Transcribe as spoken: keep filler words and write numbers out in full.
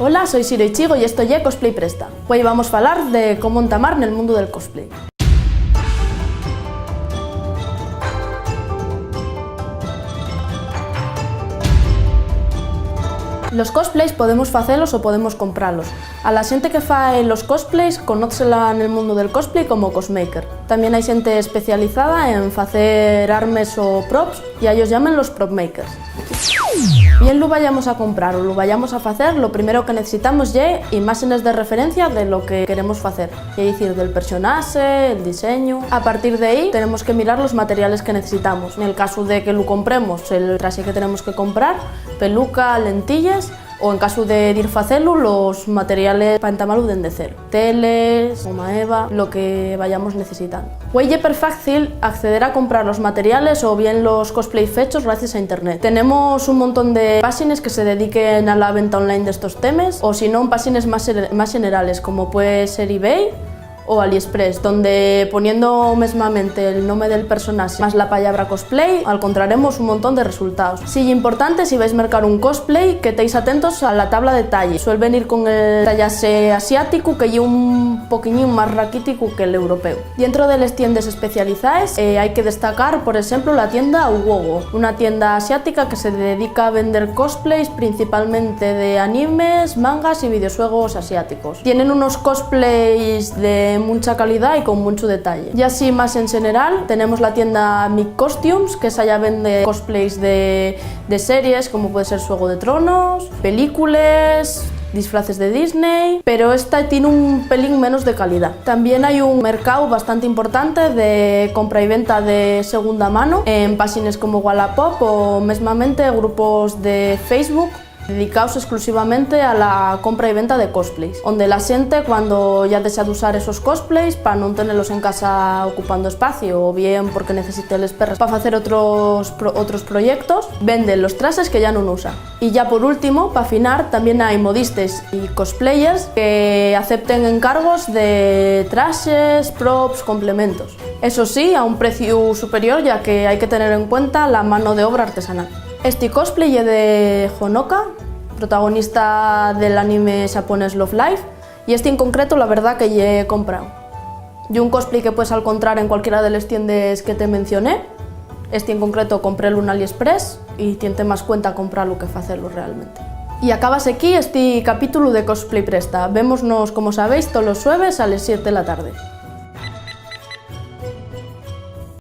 Hola, soi Siro Ichigo y esto ye Cosplay Presta. Güei vamos falar de cómo entamar nel mundu del cosplay. Los cosplays podemos facelos o podemos compralos. A la xente que fae los cosplays, conózsela nel mundu del cosplay como cosmaker. Tamién hai xente especializada en facer armes o props, y a ellos llamen los prop makers. Bien lu vayamos a comprar o lu vayamos a facer, lo primero que necesitamos ye imáxenes de referencia de lo que queremos facer, ye dicir, del personaxe, el diseñu. A partir d'ehí, tenemos que mirar los materiales que necesitamos. Nel casu de que lu compremos, el traxe que tenemos que comprar, peluca, lentilles, o en casu de dir facelu, los materiales pa entamalu dende cero. Teles, goma eva, lo que vayamos necesitando. Güei ye perfácil acceder a comprar los materiales o bien los cosplay fechos gracias a internet. Tenemos un montón de páxines que se dediquen a la venta online d'estos temes, o si non, páxines más, más generales, como puede ser eBay o AliExpress, donde poniendo mesmamente el nome del personaxe más la pallabra cosplay, alcontraremos un montón de resultaos. Si ye importante, si vais mercar un cosplay, que teis atentos a la tabla de talles. Suel venir con el tallaxe asiáticu, que ye un poquiñín más raquíticu que l'europeu. Dientro de les tiendes especializaes, eh, hai que destacar, por exemplu, la tienda Ugogo, una tienda asiática que se dedica a vender cosplays principalmente de animes, mangas y videoxuegos asiáticos. Tienen unos cosplays de muncha calidá y con munchu detalle. Y así, más en xeneral, tenemos la tienda Mic Costumes, que esa ya vende cosplays de, de series, como puede ser Xuego de Tronos, películes, disfraces de Disney, pero esta tiene un pelín menos de calidá. Tamién hai un mercáu bastante importante de compra y venta de segunda mano en páxines como Wallapop o mesmamente grupos de Facebook dedicaos exclusivamente a la compra y venta de cosplays, onde la xente, cuando ya dexa d'usar esos cosplays pa non tenelos en casa ocupando espacio, o bien porque necesite les perres pa facer otros pro-, otros proyectos, vende los traxes que ya nun usa. Y ya por último, pa finar, tamién hai modistes y cosplayers que acepten encargos de traxes, props, complementos. Eso sí, a un preciu superior, ya que hai que tener en cuenta la mano de obra artesanal. Esti cosplay ye de Honoka, protagonista del anime xaponés Love Live, y esti en concreto, la verdá que ye comprao. Ye un cosplay que puedes alcontrar en cualquiera de les tiendes que te mencioné. Esti en concreto comprélu n'AliExpress y tiente más cuenta compralo que facelo realmente. Y acábase aquí esti capítulu de Cosplay Presta. Vémonos, como sabéis, tolos xueves a les siete de la tarde.